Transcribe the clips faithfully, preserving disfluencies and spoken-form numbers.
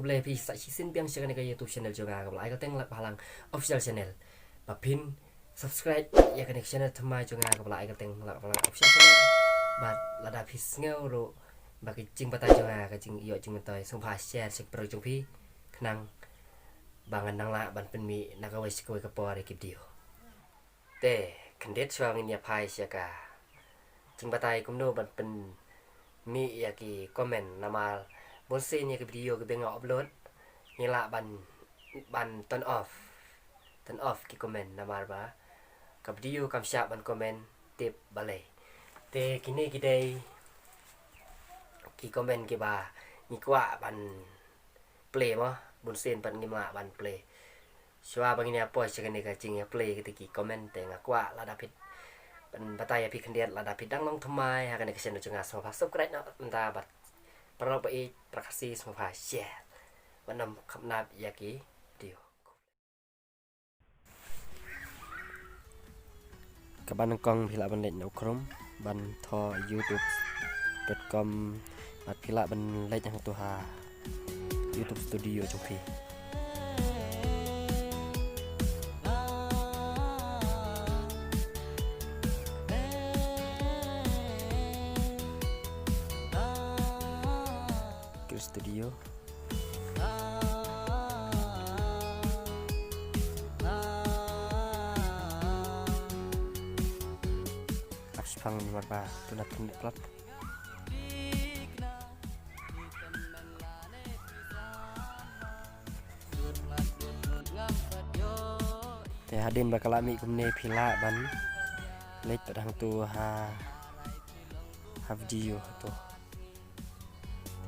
Khublei phi sa shisien biang sha kane ka YouTube channel jong nga kaba la ai kyrteng Lak Bhalang Official Channel. Ba phin subscribe ïa kane ka channel thymmai jong nga kaba la ai kyrteng Lak Bhalang Official Channel. Bad lada phi sngew ruh ba ka jingbatai jong nga ka jingïoh jingmyntoi, sngewbha share sha ki paralok jong phi khnang ba ngan nang lah ban pynmih na kawei sha kawei ka por ïa ki video. Te khyndiat shuwa ngin ïa phai sha ka jingbatai kumno ban pynmih ïa ki comment, namar bunsien ïa ki video kiba nga upload ngi lah ban, ban turn off, turn off ki comment namar ba ka video kam shah ban comment tip balei. Te kine ki dei ki comment kiba ngi kwah ban play mo, bunsien pat ngim lah ban play. Shuwa ba ngin ïa poi sha kane ka jingïa play kata ki comment, te nga kwah lada phi, ban batai ïa phi khyndiat, lada phi dang long thymmai ha kane ka channel jong nga, sngewbha subscribe noh mynta bad paralok ba ïeit, para Khasi, sngewbha share. Ban ym khynnah ïa ki video. Kaba nyngkong phi lah ban leit na u Chrome ban thoh youtube dot com bad phi lah ban leit hangto ha YouTube Studio jong phi. Klik Studio. Ap shipang ni marba tu na pun plat. Te hadien ba ka la mih kumne phi lah ban leit pat hangto ha, ha video to.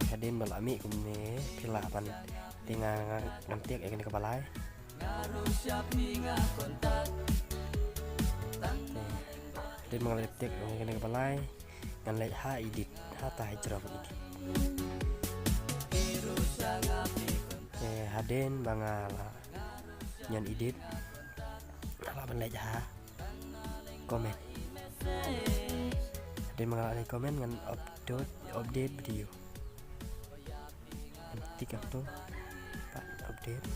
Hadien ba la mih kumne phi lah ban, te nga, nga, ngan tick ïa kane kaba lai. Te hadien ba nga la tick ïa kane kaba lai, ngan leit ha edit, ha tai jrong edit. Te hadien ba nga la ñion edit, nga lah ban leit ha comment. Hadien ba nga la leit comment ngan update, update video. Ngan tick hangto. Pat update.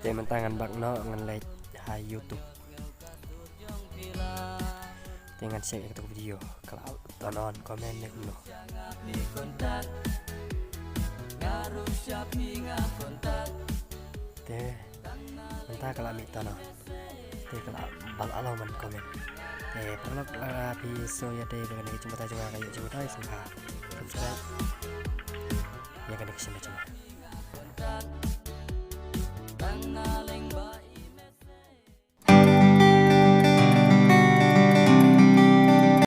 Te mynta ngan back noh ngan leit ha YouTube. Te ngan check ïa kato ka video ka la turn on comment ne kumno. Te mynta ka la mih turn on. Te ka la, ba la long ban comment. Te paralok lada phi sngewthuh ïa kane ka jingbatai jong nga ka ïoh jingbatai, sngewbha subscribe ïa kane ka channel jong nga.